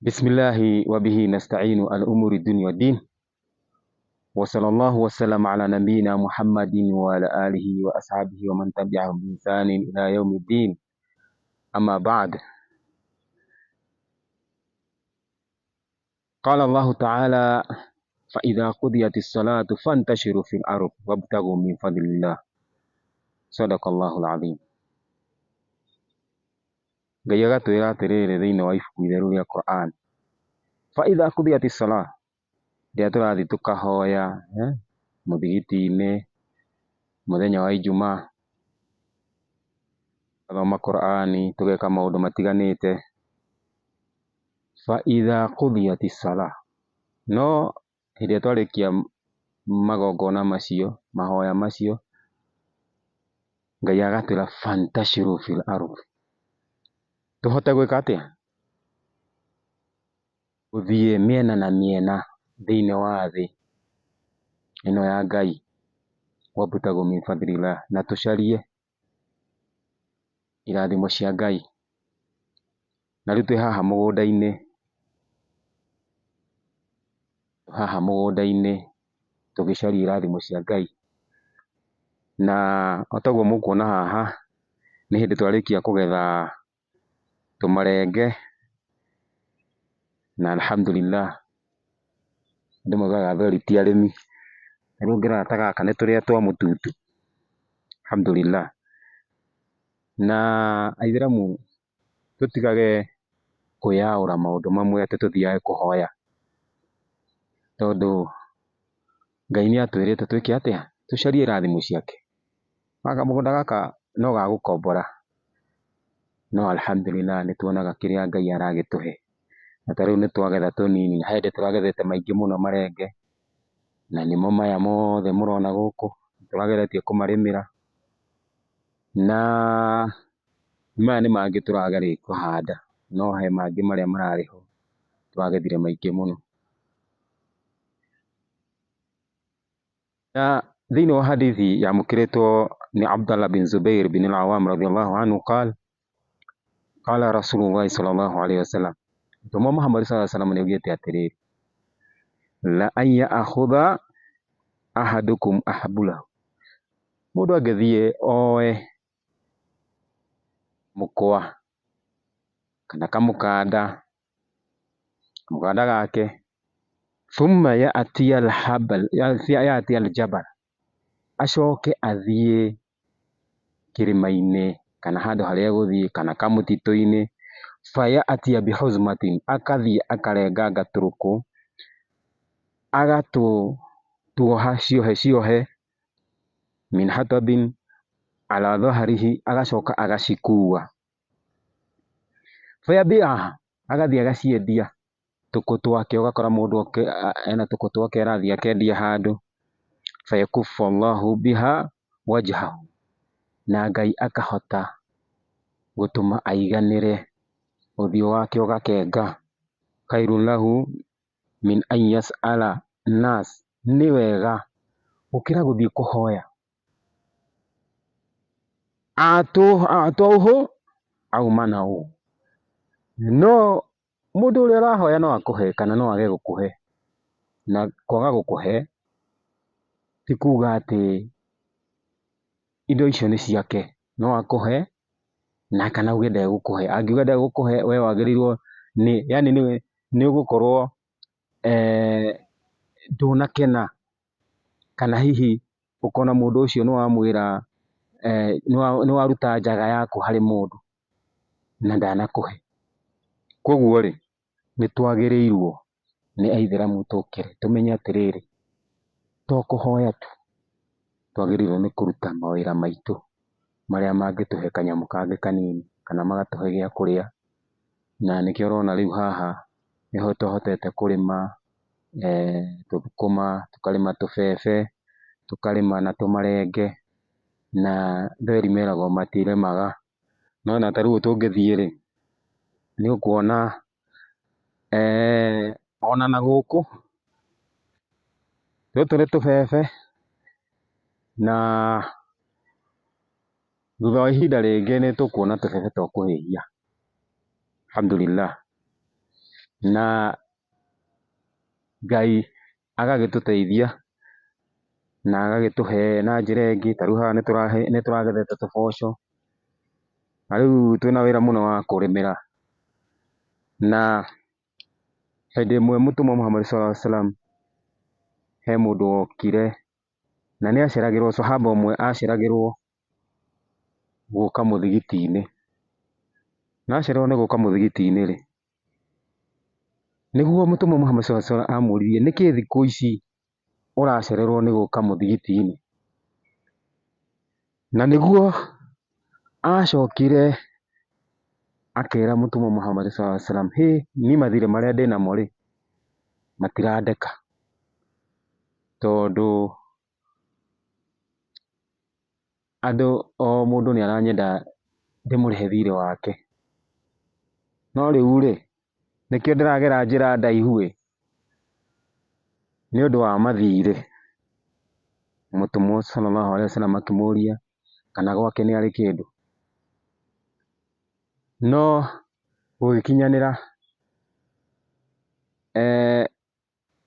Bismillahi wa bihi nasta'inu ala umuri dunya wa din. Wa sallallahu wa sallam ala nabiyyina Muhammadin wa ala alihi wa ashabihi wa man tabi'ahum bi ihsanin ila yaumiddin. Amma ba'd. Qala Allahu ta'ala fa idza qudiyatis salatu fantashiru fil ard wabtaghu min fadlillah. Sadaqallahul azim. Ngai agatwĩra atĩrĩrĩ thĩinĩ wa ibuku itheru rĩa Quran, fa idha qudiyatis salah, rĩrĩa tũrathiĩ tũkahoya mũthigiti-inĩ mũthenya wa Ijumaa, tũgathoma Qurani, tũgeka maũndũ matiganĩte. Fa idha qudiyatis salah, no hĩndĩ ĩrĩa twarĩkia magongona macio, mahoya macio, Ngai agatwĩra fantashiru fil ardh, tũhote gwĩka atĩa? Gũthiĩ mĩena na mĩena thĩinĩ wa thĩ ĩno ya Ngai, wabtagu min fadlillah, na tũcarie irathimo cia Ngai. Na rĩu twĩ haha mũgũnda-inĩ, haha mũgũnda-inĩ tũgĩcaria irathimo cia Ngai. Na o taguo mũkuona haha, nĩ hĩndĩ twarĩkia kũgetha tũmarenge, na alhamdulillah, andũ maugaga athweri ti arĩmi. Rĩu ũngĩrora ta gaka nĩ tũrĩa twa mũtutu, alhamdulillah. Na aithĩramu tũtigage kwĩyaũra maũndũ mamwe atĩ tũthiage kũhoya, tondũ Ngai nĩ atwĩrĩte twĩke atĩa? Tũcarie irathimo ciake. Kamũgũnda gaka no ga gũkombora, no alhamdulillah nĩ tuonaga kĩrĩa Ngai aragĩtũhe. Na ta rĩu nĩ twagetha tũnini, he hĩndĩ tũragethete maingĩ mũno marenge, na nĩmo maya mothe mũrona gũkũ, tũrageretie kũmarĩmĩra. Na maya nĩ mangĩ tũrageria kũhanda, no he mangĩ marĩa mararĩ ho tũragethire maingĩ mũno. Na thĩinĩ wa hadithi yamũkĩrĩtwo nĩ Abdallah bin Zubair bin al-Awam radhiyallahu anhu qal qala Rasulullah sallallahu alaihi wasallam, Mũtũmwo Muhammad sallallahu alaihi wasallam nĩaugĩte atĩrĩrĩ, la an ya'khudha ahadukum ahbulahu, mũndũ angĩthiĩ oe mũkwa kana kamũkanda, kamũkanda gake, thumma ya'tiya al-habal ya'tiya al-jabal, acoke athiĩ kĩrĩma-inĩ kana handũ harĩa egũthiĩ kana kamũtitũ-inĩ, fayatiya bihuzmatin, akathiĩ akarenganga tũrũkũ, agatuoha ciohe ciohe, min hatabin ala dhahrihi, agacoka agacikua. Fayabiaha, agathiĩ agaciendia tũkũ twake, ũgakora mũndũ ena tũkũ twake arathiĩ akendia handũ. Fayakufu Allahu biha wajhahu, na Ngai akahota gũtũma aiganĩre, ũthiũ wake ũgakenga. Khairun lahu min an yas'ala nas, nĩ wega gũkĩra gũthiĩ kũhoya. Atũhu au manau, no mũndũ ũrĩa ũrahoya no akũhe kana no age gũkũhe, na kwaga gũkũhe ti kuga atĩ indo icio nĩ ciake, no akũhe na kana auge ndegũkũhe. Angiuga ndegũkũhe we wagĩrĩirwo nĩ yaani nĩ ũgũkorwo ndũnakena, kana hihi ũkona mũndũ ũcio nĩ wamwĩra nĩ waruta njaga yaku harĩ mũndũ na ndanakũhe. Koguo rĩ, nĩ twagĩrĩirwo nĩ aithĩramu tũkĩre tũmenye atĩrĩrĩ, to kũhoya tu, twagĩrĩirwo nĩ kũruta mawĩra maitũ marĩa mangĩtũhe kanyamũ kangĩ kanini kana magatũhe gĩa kũrĩa. Na nĩkĩo ũrona rĩu haha nĩho tũhotete kũrĩma tũthũkũma, tũkarĩma tũbebe, tũkarĩma na tũmarenge, na thweri meragwo matirĩmaga. No ona ta rĩu tũngĩthiĩ rĩ, nĩ ũkuona ona na gũkũ, tũtũ nĩ tũbebe na thutha wa ihinda rĩngĩ nĩ tũkuona tũbebe twa kũhĩhia, alhamdulillah. Na Ngai agagĩtũteithia na agagĩtũhe na njĩra ĩngĩ, ta rĩu haha nĩ tũragethete tũboco, na rĩu twĩna wĩra mũno wa kũrĩmĩra. Na hĩndĩ ĩmwe mũtũmwo Muhammad sallallahu alaihi wasallam he mũndũ wokire na nĩ aceragĩrwo, sahaba ũmwe aceragĩrwo gũka mũthigiti-inĩ. Na acererwo nĩ gũka mũthigiti-inĩ rĩ, nĩguo mũtũmwo Muhammad sallallahu alaihi wasallam amũririe, nĩkĩ thikũ ici ũracererwo nĩ gũka mũthigiti-inĩ? Na nĩguo acokire akĩra mũtũmwo Muhammad sallallahu alaihi wasallam, hĩ niĩ mathirĩ marĩa ndĩnamo rĩ, matirandeka, tondũ andũ o mũndũ nĩ aranyenda ndĩmũrĩhe thirĩ wake, no rĩu rĩ, nĩkĩo ndĩragera njĩra ndaihu ĩ, nĩ ũndũ wa mathirĩ. Mũtũmwo sallallahu alaihi wasallam akĩmũria kana gwake nĩ arĩ kĩndũ, no gũgĩkinyanĩra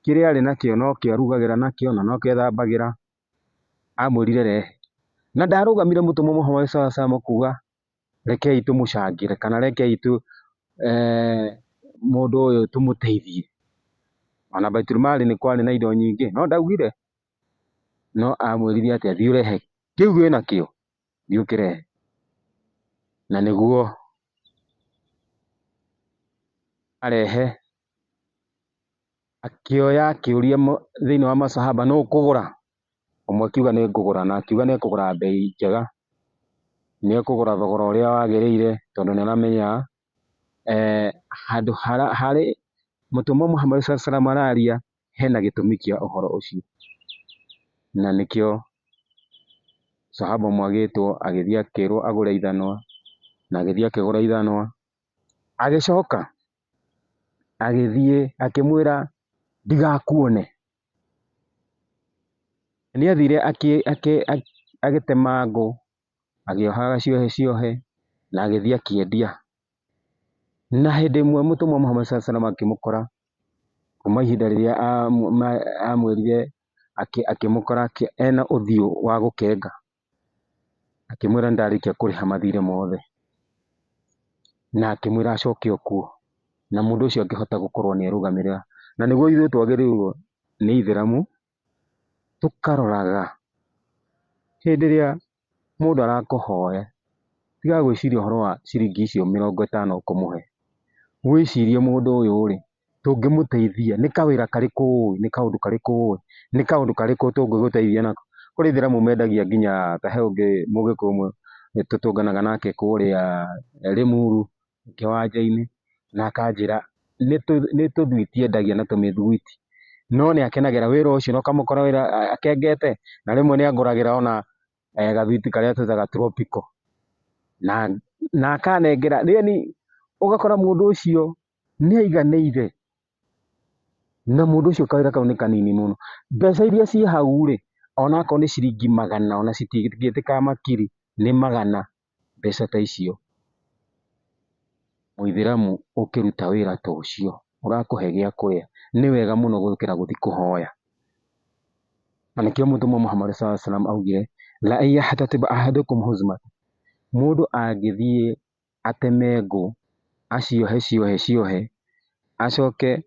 kĩrĩa arĩ nakĩo nokĩo arugagĩra nakĩo na nokĩo ethambagĩra, amwĩrire rehe. Na ndarũgamire mũtũmwo Muhammad sallallahu alaihi wasallam kuga rekei tũmũcangĩre kana rekei tu mũndũ ũyũ tũmũteithie. Ona Baitul Mali nĩ kwarĩ na indo nyingĩ, no ndaugire, no amwĩrire atĩa, thiĩ ũrehe kĩu wĩnakĩo, thiĩ ũkĩrehe. Na nĩguo arehe, akĩoya akĩũria thĩinĩ wa masahaba nũ ũkũgũra, ũmwe akiuga nĩ ngũgũra, na akiuga nĩ ekũgũra mbei njega, nĩ ekũgũra thogora ũrĩa wagĩrĩire, tondũ nĩ aramenya handũ harĩ mũtũmwo Muhammad sallallahu alaihi wasallam araria hena gĩtũmi kĩa ũhoro ũcio. Na nĩkĩo sahaba ũmwe agĩtwo agĩthiĩ akĩrwo agũre ithanwa, na agĩthiĩ akĩgũra ithanwa, agĩcoka agĩthiĩ akĩmwĩra ndigakuone. Nĩ athire agĩtema ngũ, agĩoha ciohe ciohe na agĩthiĩ akĩendia. Na hĩndĩ ĩmwe mũtũmwo Muhammad sallallahu alaihi wasallam akĩmũkora kuma ihinda rĩrĩa amwĩrire akĩmũkora ena ũthiũ wa gũkenga, akĩmwĩra nĩ ndarĩkia kũrĩha mathirĩ mothe, na akĩmwĩra acoke o kuo, na mũndũ ũcio akĩhota gũkorwo nĩ erũgamĩrĩra. Na nĩguo ithuĩ twagĩrĩirwo nĩ ithĩramu tũkaroraga hĩndĩ ĩrĩa mũndũ arakũhoya, tiga gwĩciria ũhoro wa ciringi icio mĩrongo ĩtano ũkũmũhe, wĩcirie mũndũ ũyũ rĩ, tũngĩmũteithia nĩ kawĩra karĩkũ ũĩ, nĩ kaũndũ karĩkũ ũĩ, nĩ kaũndũ karĩkũ tũngĩgũteithia nako. Kũrĩ ithĩramu mendagia nginya ta he ũngĩ mũgĩkũyũ ũmwe tũtũnganaga nake kũrĩa Limuru kĩwanja-inĩ, na akanjĩra nĩ tũthwiti endagia na tũmĩthwiti, no nĩ akenagĩra wĩra ũcio na ũkamũkora wĩra akengete, na rĩmwe nĩ angũragĩra ona gathwiti karĩa twĩtaga tropical, na akanengera, yani ũgakora mũndũ ũcio nĩ aiganĩire, na mũndũ ũcio kawĩra kau nĩ kanini mũno. Mbeca iria ciĩ hau rĩ, onakorwo nĩ ciringi magana ona citingĩtĩka makiri, nĩ magana mbeca ta icio. Mũithĩramu ũkĩruta wĩra ta ũcio ũrakũhe gĩa kũrĩa, nĩ wega mũno gũkĩra gũthiĩ kũhoya. Na nĩkĩo mũtũmwo Muhammad sallallahu alaihi wasallam augire, la an yahtatiba ahadukum huzmata, mũndũ angĩthiĩ ateme ngũ, aciohe ciohe ciohe, acoke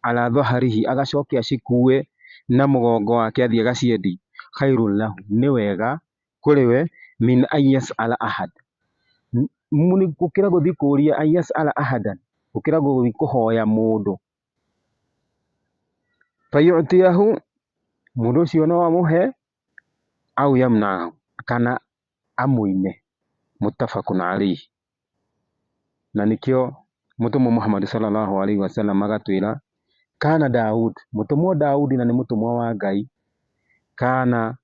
ala dhahrihi, agacoke acikue na mũgongo wake athiĩ agaciendie, khairun lahu, nĩ wega kũrĩ we, min an yas'ala ahad, gũkĩra gũthiĩ kũria, an yas'ala ahadan, gũkĩra gũthiĩ kũhoya mũndũ. Fayu'tiyahu, mũndũ ũcio no amũhe, au yamnahu, kana amũime, muttafaqun alayhi. Na nĩkĩo mũtũmwo Muhammad sallallahu alaihi wasallam agatwĩra, kana Daud, mũtũmwo Daudi na nĩ mũtũmwo wa Ngai, kana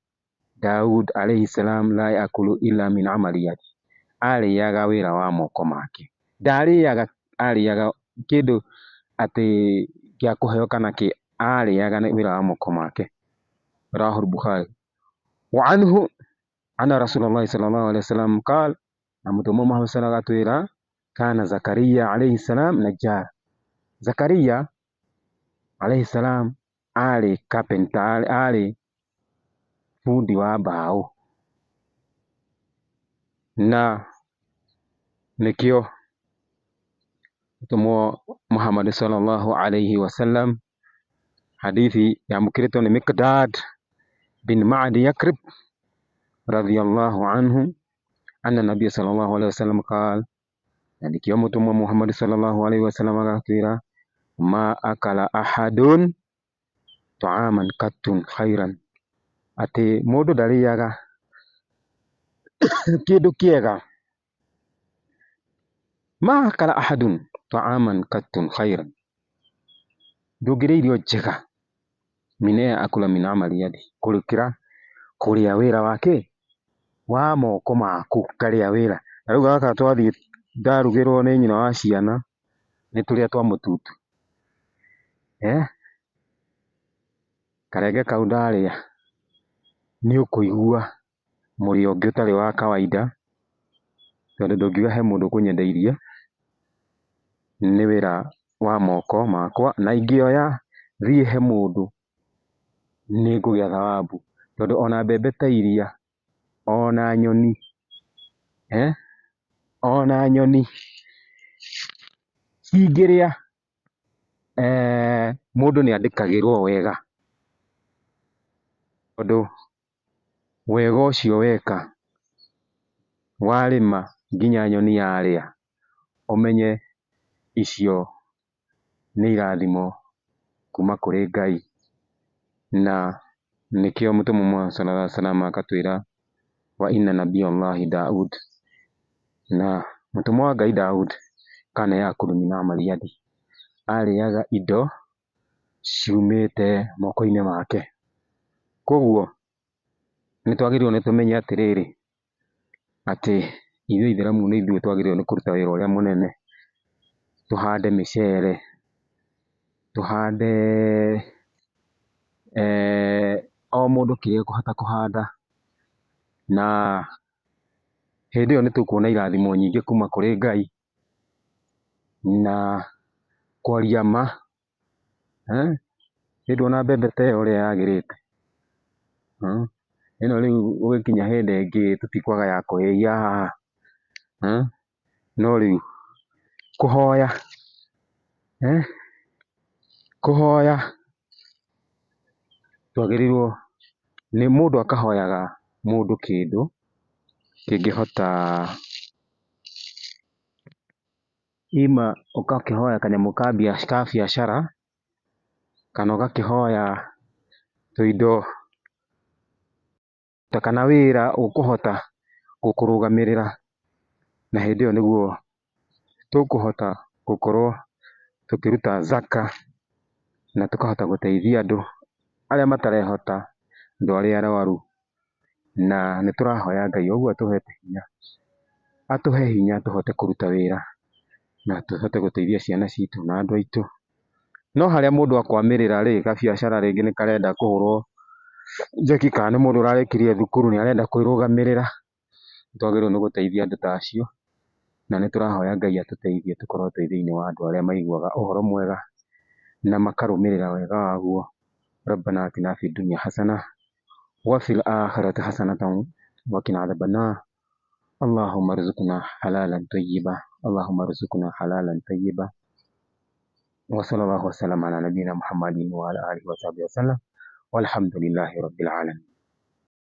Daud alayhi salam la yakulu illa min amali yadi, arĩaga wĩra wa moko make, ndarĩaga, arĩaga kĩndũ atĩ gĩa kũheo kana kĩ, arĩaga wĩra wa moko make. Rawahu al-Bukhari. Wa anhu anna Rasulullah sallallahu alaihi wasallam qala, na mũtũmwo Muhammad sallallahu alaihi wasallam agatwĩra, Kana Zakaria alayhi salam najjar, Zakaria alayhi salam arĩ carpenter, arĩ bundi wa mbaũ. Na nĩkĩo mũtũmwo Muhammad sallallahu alayhi wasallam, hadithi yamũkĩrĩtwo nĩ Miqdad bin Ma'di Yakrib radhiyallahu anhu anna nabiyya sallallahu alayhi wasallam qal, na nĩkĩo mũtũmwo Muhammad sallallahu alayhi wasallam agatwĩra ma akala ahadun ta'aman qattun khairan, atĩ mũndũ ndarĩaga kĩndũ kĩega, ma akala ahadun ta'aman qattun khairan, ndũngĩrĩa irio njega min akula min amali yadi, kũrĩkĩra kũrĩa wĩra wake wa moko maku, karĩa wĩra. Na rĩu gaka twathiĩ ndarugĩrwo nĩ nyina wa ciana nĩ tũrĩa twa mũtutu, eh, karenge kau ndarĩa nĩ ũkũigua mũrĩo ũngĩ ũtarĩ wa kawaida, tondũ ndũngiuga he mũndũ ũkũnyendeirie, nĩ wĩra wa moko makwa, na ingĩoya thiĩ he mũndũ nĩ ngũgĩa thawabu, tondũ ona mbembe ta iria, ona nyoni, eh, ona nyoni cingĩrĩa, eh, mũndũ nĩ andĩkagĩrwo wega, tondũ wega ũcio weka warĩma nginya nyoni yarĩa, ũmenye icio nĩ irathimo kuma kũrĩ Ngai. Na nĩkĩo mũtũmwo Muhammad sallallahu alaihi wasallam akatwĩra wa inna nabiyallahi Daud, na mũtũmwo wa Ngai Daud kana yakulu min amali yadi, arĩaga indo ciumĩte moko-inĩ make. Koguo nĩ twagĩrĩirwo nĩ tũmenye atĩrĩrĩ, atĩ ithuĩ aithĩramu nĩ ithuĩ twagĩrĩirwo nĩ kũruta wĩra ũrĩa mũnene, tũhande mĩcere, tũhande o mũndũ kĩrĩa ekũhota kũhanda, na hĩndĩ ĩyo nĩ tũkuona irathimo nyingĩ kuma kũrĩ Ngai, na kwaria ma, ĩ nduona mbembe ta ĩyo ũrĩa yagĩrĩte, ĩno rĩu gũgĩkinya hĩndĩ ĩngĩ tũtikwaga ya kũhĩhia haha, no rĩu kũhoya, kũhoya twagĩrĩirwo nĩ mũndũ akahoyaga mũndũ kĩndũ kĩngĩhota ima ũgakĩhoya kanyamũ ka biacara, kana ũgakĩhoya tũindo kana wĩra ũkũhota gũkũrũgamĩrĩra, na hĩndĩ ĩyo nĩguo tũkũhota gũkorwo tũkĩruta zaka na tũkahota gũteithia andũ arĩa matarehota, andũ arĩa arwaru, na nĩ tũrahoya Ngai ũguo atũhete hinya, atũhe hinya tũhote kũruta wĩra na tũhote gũteithia ciana citũ na andũ aitũ. No harĩa mũndũ akwamĩrĩra rĩ, gabiacara rĩngĩ nĩ karenda kũhũrwo njeki, kana nĩ mũndũ ũrarĩkirie thukuru nĩ arenda kwĩrũgamĩrĩra, nĩ twagĩrĩirwo nĩ gũteithia andũ ta acio, na nĩ tũrahoya Ngai atũteithie tũkorwo twĩ thĩinĩ wa andũ arĩa maiguaga ũhoro mwega na makarũmĩrĩra wega waguo. Rabbana atina fid dunya hasana wa fil akhirati hasanatan wa qina adhaban nar. Allahumma rzuqna halalan tayyiba, Allahumma rzuqna halalan tayyiba. Wa sallallahu wa sallam ala nabiyina Muhammadin wa ala alihi wa sahbihi wa sallam. Walhamdulillahi rabbil alamin.